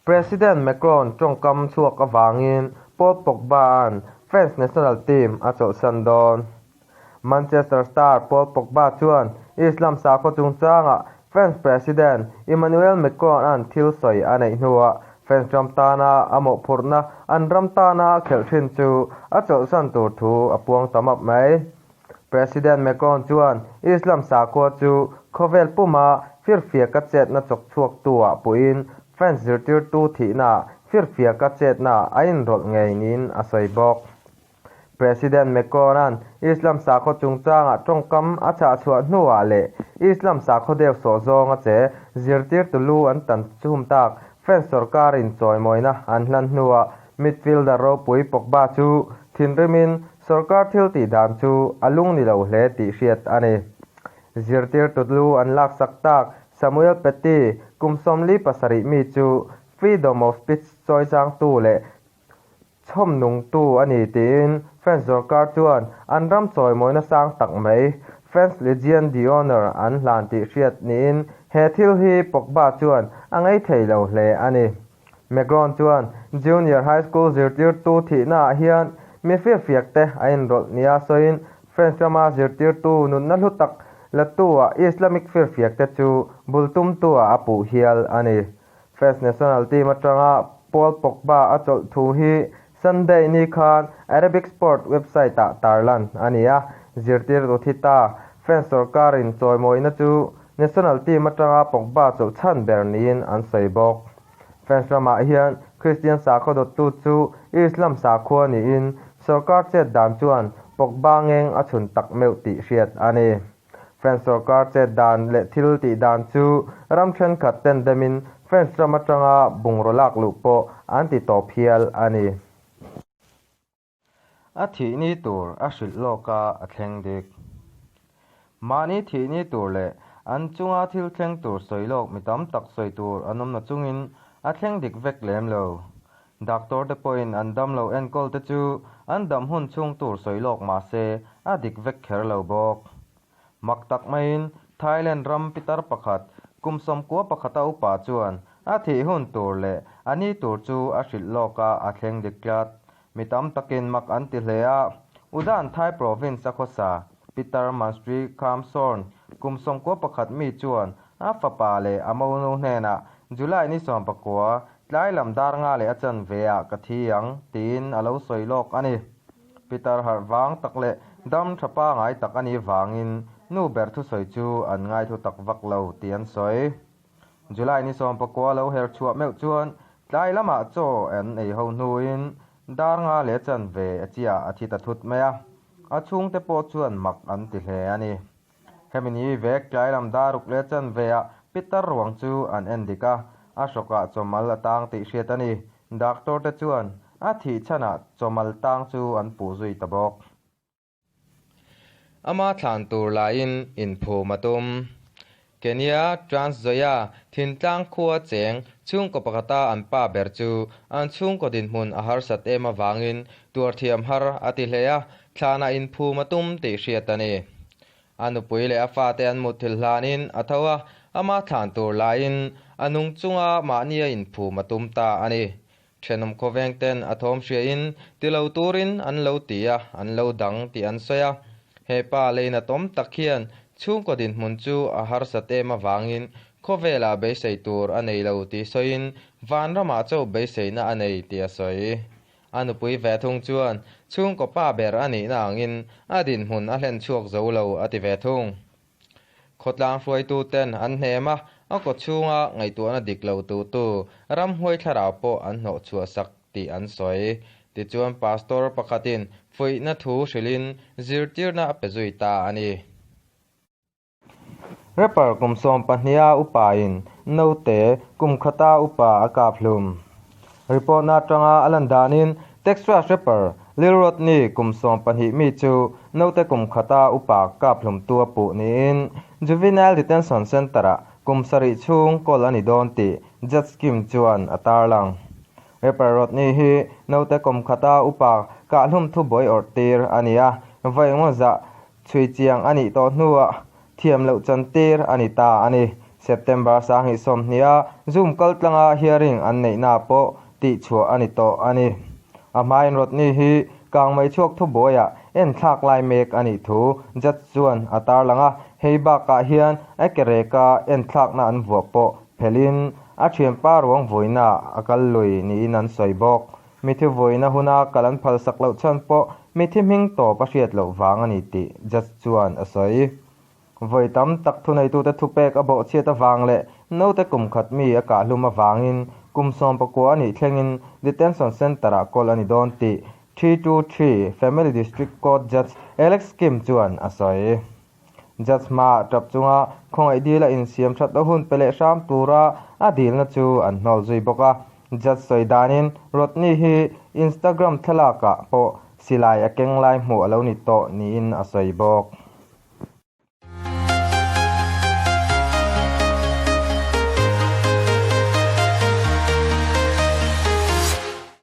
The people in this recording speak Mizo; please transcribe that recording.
President Macron tawngkam chhuak avangin Paul Pogba-a'n France national team a chawlhsan dawn. Manchester star Paul Pogba chuan Islam sakhaw chungchangah France President Emmanuel Macron-a'n thil sawi a neih hnuah France ram tana a mawhphurhna an ram tana khelh thin chu a chawlhsan tur thu a puang ta map mai. President Macron chuan Islam sakhua chu khawvel puma firfiaka chetna chawk chhuaktu-ah puiin France zirtirtu thihnaah firfiaka chetna a inrawlh ngei niin a sawi bawk. President Macron-a'n Islam sakhaw chungchangah tawngkam a chhah chhuah hnuah leh Islam sakhaw deuh sawh zawnga che zirtirtu lu an tan chhum tak France sorkarin chawimawina an hlan hnuah midfielder ropui Pogba chu thinrimin Sorkar thil tih dan chu a lung ni lo hle tih hriat a ni. Zirtirtu lu an laksak tak Samuel Paty, kum 47 mi chu Freedom of Speech chawizangtu leh chhawmnungtu a ni tiin French sorkar chuan an ram chawimawina sang tak mai French Legion d'Honneur an hlan tih hriat niin he thil hi Pogba chuan a ngei thei lo hle a ni. Macron chuan Junior High School zirtirtu thihnaah hian mi firfiak te a inrawlh nia sawiin French rama zirtirtu nunna hlu tak latu-ah Islamic firfiak te chu bul tumtu-ah a puh hial a ni. French national team atanga Paul Pogba a chawlh thu hi Sunday ni khan Arabic Sport website-ah tarlan a ni a, zirtirtu thi ta French sorkarin chawimawina chu National team atanga Pogba chawlh chhan ber niin an sawi bawk. French ramah hian Christian sakhaw dawttu chu Islam sakhua niin sorkar chet dan chuan Pogba ngeng a chhun tak meuh tih hriat a ni. French sorkar chet dan leh thil tih dan chu ram thenkhat ten demin French ram atanga bungraw lak luh pawh an ti tawp hial a ni. A thih ni tur a hrilh lawk a, a thleng dik. Mahni thih ni tur leh an chunga thil thleng tur sawi lawk mi tam tak sawi tur an awm na chungin a thleng dik vek lem lo. Doctor te pawhin an dam lo enkawl te chu an dam hun chhung tur sawi lawk mah se a dik vek kher lo bawk. Mak tak maiin Thailand ram pitar pakhat kum 91 a upa chuan a thih hun tur leh a ni tur chu a hrilh lawk a, a thleng dik tlat. Mi tam takin mak an ti hle a, Udan Thai province a khawsa Peter Manstri Khamsorn kum 91 mi chuan a fapa leh a monu hnenah July ni 19 tlai lam dar nga leh a chanve ah ka thi ang tiin a lo sawi lawk a ni. Peter harh vang tak leh dam tha pangai tak a nih vangin nu ber thusawi chu an ngaithu tak vak lo tih an sawi. July ni 19 lo her chhuah meuh chuan tlai lamah chaw an ei ho hnuin dar nga leh chanve a chiah a thi ta thut mai a, a chhungte pawh chuan mak an ti hle a ni. Hemi ni vek tlai lam dar ruk leh chanve ah pitar ruang chu an en dik a, a hrawkah chawmal a tang tih hriat a ni. Doctor te chuan a thih chhanah chawmal tang chu an puh zui ta bawk. Ama thlan tur laiin inphum a tum. Kenya Trans Nzoia thintlang khua cheng chhungkaw pakhata an pa ber chu an chhungkaw dinhmun a harsat em avangin tuarthiam har a ti hle a, thlanah inphum a tum tih hriat a ni. A nupui leh a fate an mutthilh hlanin a tho a, ama thlan tur laiin a nung chunga mahnia inphum a tum ta a ni. Thenawm khawveng ten a thawm hriain ti lo turin an lo ti a, an lo dang tih an sawi a. He pa leina tawm tak hian chhungkaw dinhmun chu a harsat em avangin khawvelah beisei tur a nei lo tih sawiin vanramah chauh beiseina a nei tih a sawi. A nupui ve thung chuan chhungkaw pa ber a nihna angin a dinhmun a hlen chhuak zo lo a ti ve thung. Khawtlang hruaituten an hnem a, a kaw chhunga ngaihtuahna dik lo tutu ramhuai thlarau pawh an hnawh chhuah sak tih an sawi. Tichuan Pastor pakhatin fuihna thu hrilhin zirtirna a pe zui ta a ni. Rapper kum 12 a upain naute kum khata upa a kap hlum. Report-na atanga a lan danin Texas rapper Lil Rodney kum 12 mi chu naute kum khata upa kap hlumtu a puh niin Juvenile Detention Center-ah kum 7 chhung kawl a ni dawn tih Judge Kim chuan a tarlang. Rapper Rodney hi naute kum khata upa kah hlum thu buai awrh tir a ni a, vawi engemaw zah chhui chiang a nih tawh hnuah thiam loh chan tir a ni ta a ni. September 2020 a Zoom kaltlanga hearing an neihna pawh tihchhuah a ni tawh a ni. A hmain Rodney hi kangmei chhuak thubuaiah enthlak lai mek a nih thu judge chuan a tarlang a, hei bakah hian a ke reka enthlakna an vuah pawh phelhin a thianpa ruang vuina a kal lui niin an sawi bawk. Mithi vuina huna kal an phalsak loh chhan pawh mithi hming tawp a hriat loh vang a ni tih judge chuan a sawi. Vawi tam tak thuneitute thupek a bawhchhiat avang leh naute kum khat mi a kahhlum avangin kum 19 a nih thlengin Detention Centre-ah kawl a ni dawn tih 323 Family District Court Judge Alex Kim chuan a sawi. Judge hmaah tap chunga khawngaih dila insiam thatna hun pe leh hram tura a dilna chu an hnawl zui bawk a. Judge sawi danin Rodney hi Instagram thlalakah pawh silai a keng lai hmuh a lo ni tawh niin a sawi bawk.